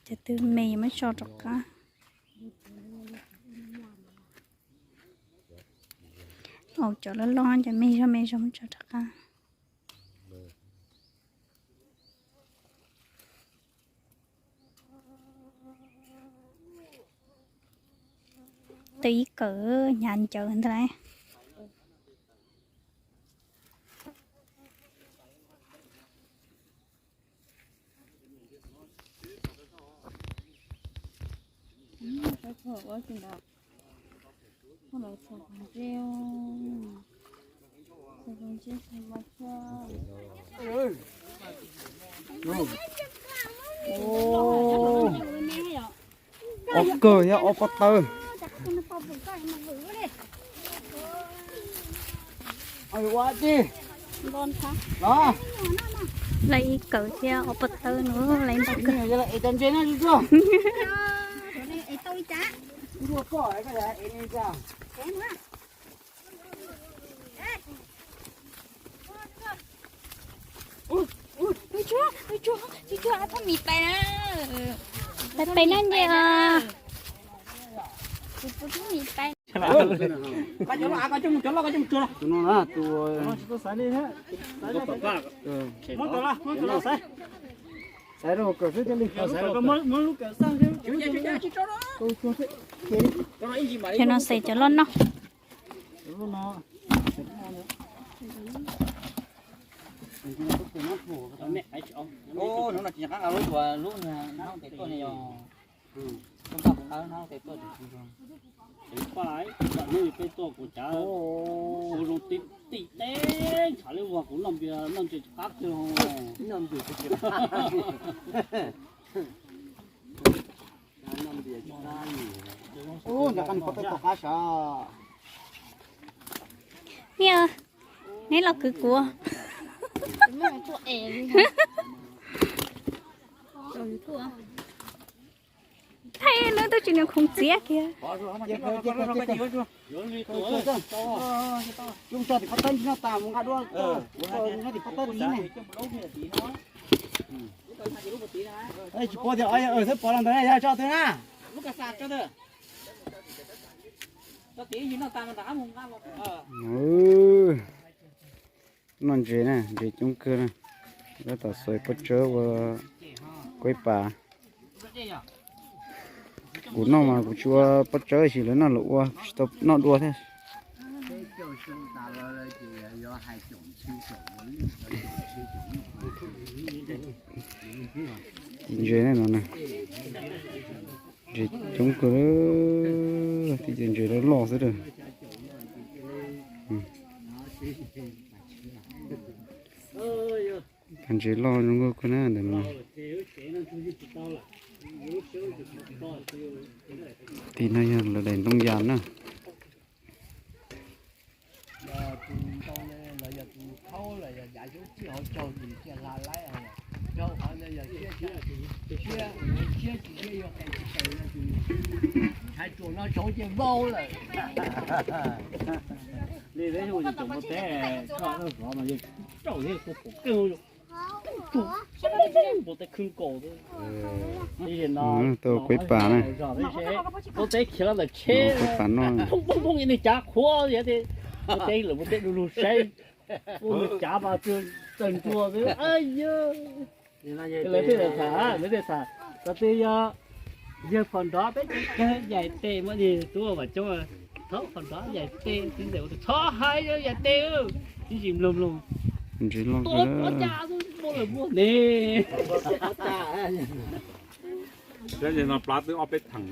Cov twg me yuav muab tso rov qab. Au, cov loj loj ces me zog me zog muab tso rov qab. Twb ib kawm hnyav ncawv ntag lauj. Ob kawg thiab ob pob tawb. Lawv ib kawm thiab ob pob tawb no, lawv ntau kawg. Pais pem no nce os. Cov no xaiv cov loj noj. Peb tuaj kuv cav, kuv zoo tib tib teb ntshav li uas kuv noj npias noj ntses qab kiag. Noj ntses qab, noj ntses qab sav. Niam, neb los kwv kuv. Thaij neb twb tsis nws khoov txiav kiag. Tsis pom tias, thawb pom los ntawd yog tso twg na. Noj ntses na, ntses coob kawg na. Tab tom xuas pob tsawb ua kuaib pas. Kuv noj mas kuv tsis ua pob tsawb, sis lawv noj lawv ua, kuv tsis tau noj dua thiab. Ntses no na, ntses coob kawg, tib ce ntses loj loj xwb. Cov ntses loj zoo nkauj kawg na ntawm no. Tim no yog lawv daim ntoo yas na. Tau kuaib pas na. Kuaib pas noj. Lawv mus cav mas tawg ntua xwb. Lawv tej tham, lawv tej tham, txawm tias yog yawg phom nrov peb kawg yaim tes mas tus vam coob, thaub phom nrov yaim tes, txhob hais yaim tes, ib ntsis mloog mloog. Ntses loj kawg. Tua ob cag xwb muaj lawm muaj ne. Peb no plab twb ob peb theem.